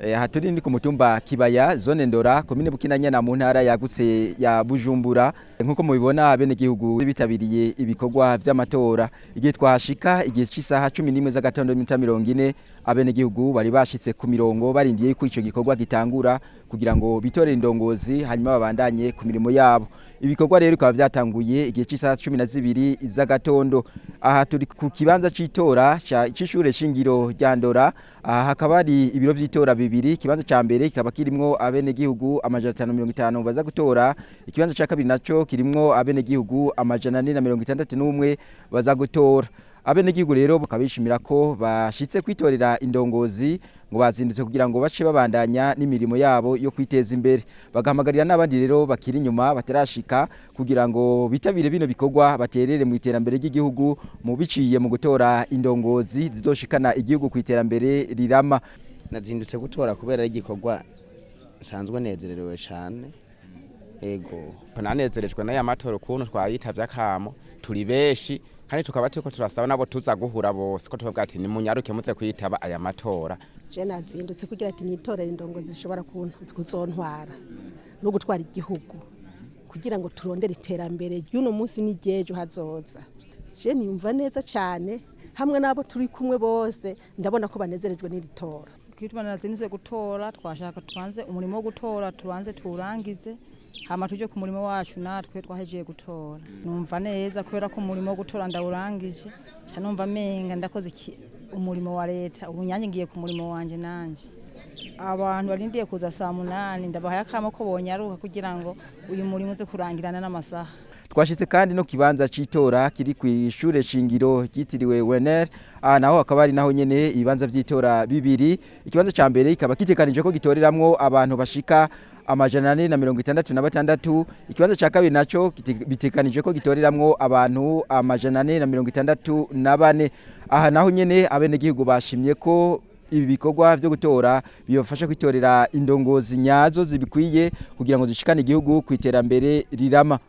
Aha turi ni ku mutumba Kibaya, zone Ndora, komine Bukinanyana, mu ntara yagutse ya Bujumbura. Nkuko mubibona, abenegihugu bitabiriye ibikorwa vy'amatora. Igihe twahashika, igihe c'isaha 11 z'agatondo n'iminota 40, abenegihugu bari bashitse ku mirongo barindiye yuko ico gikorwa gitangura kugira ngo bitorere indongozi, hanyuma babandanye ku mirimo yabo. Ibikorwa rero bikaba vyatanguye igihe c'isaha 12 z'agatondo. Aha turi ku kibanza c'itora c'ishure shingiro rya Ndora. Aha hakaba hari ibiro vy'itora bibiri. Ikibanza ca mbere kikaba kirimwo abenegihugu 550 baza gutora. Ikibanza ca kabiri naco kirimwo abenegihugu 461 baza gutora. Abenegihugu rero bakabishimira ko bashitse kwitorera indongozi, ngo bazindutse kugira ngo bace babandanya n'imirimo yabo yo kwiteza imbere. Bagahamagarira n'abandi rero bakiri inyuma batarashika kugira ngo bitabire bino bikorwa, baterere mu iterambere ry'igihugu mu biciye mu gutora indongozi zizoshikana igihugu ku iterambere rirama. Nazindutse gutora kubera ari igikorwa nsanzwe nezererewe cyane, ego. Nanezerejwe n'aya matora ukuntu twayitavye akamo turi benshi, kandi tukaba turiko turasaba nabo tuza guhura bose ko tubavuga ati: "Nimunyaruke muze kwitaba aya matora." Je nazindutse kugira ati nitorere indongozi zishobora kuzontwara no gutwara igihugu, kugira ngo turondere iterambere ry'uno munsi n'iryejo hazoza. Je niyumva neza cyane hamwe n'abo turi kumwe bose, ndabona ko banezerejwe n'iri tora. Kituma nazindutse gutora, twashaka tubanze umurimo wo gutora tubanze tuwurangize, hama tuje ku murimo wacu. Natwe twahejeje gutora, numva neza kubera ko umurimo wo gutora ndawurangije, ca numva menga ndakoze umurimo wa leta. Ubu nyange ngiye ku murimo wanje. Nanje abantu barindiye kuza saa 8, ndabahaye akamo ko bonyaruka kugira ngo uyu murimo uze kurangirana n'amasaha. Twashitse kandi no kibanza c'itora kiri kw'ishure shingiro ryitiriwe Werner. Aha naho hakaba ari naho nyene ibibanza vy'itora bibiri. Ikibanza ca mbere kikaba gitegekanijwe ko gitoreramwo abantu bashika 466. Ikibanza ca kabiri naco bitegekanijwe ko gitoreramwo abantu 464. Aha naho nyene abenegihugu bashimye ko ibi bikorwa vyo gutora bibafasha kwitorera indongozi nyazo zibikwiye kugira ngo zishikane igihugu ku iterambere rirama.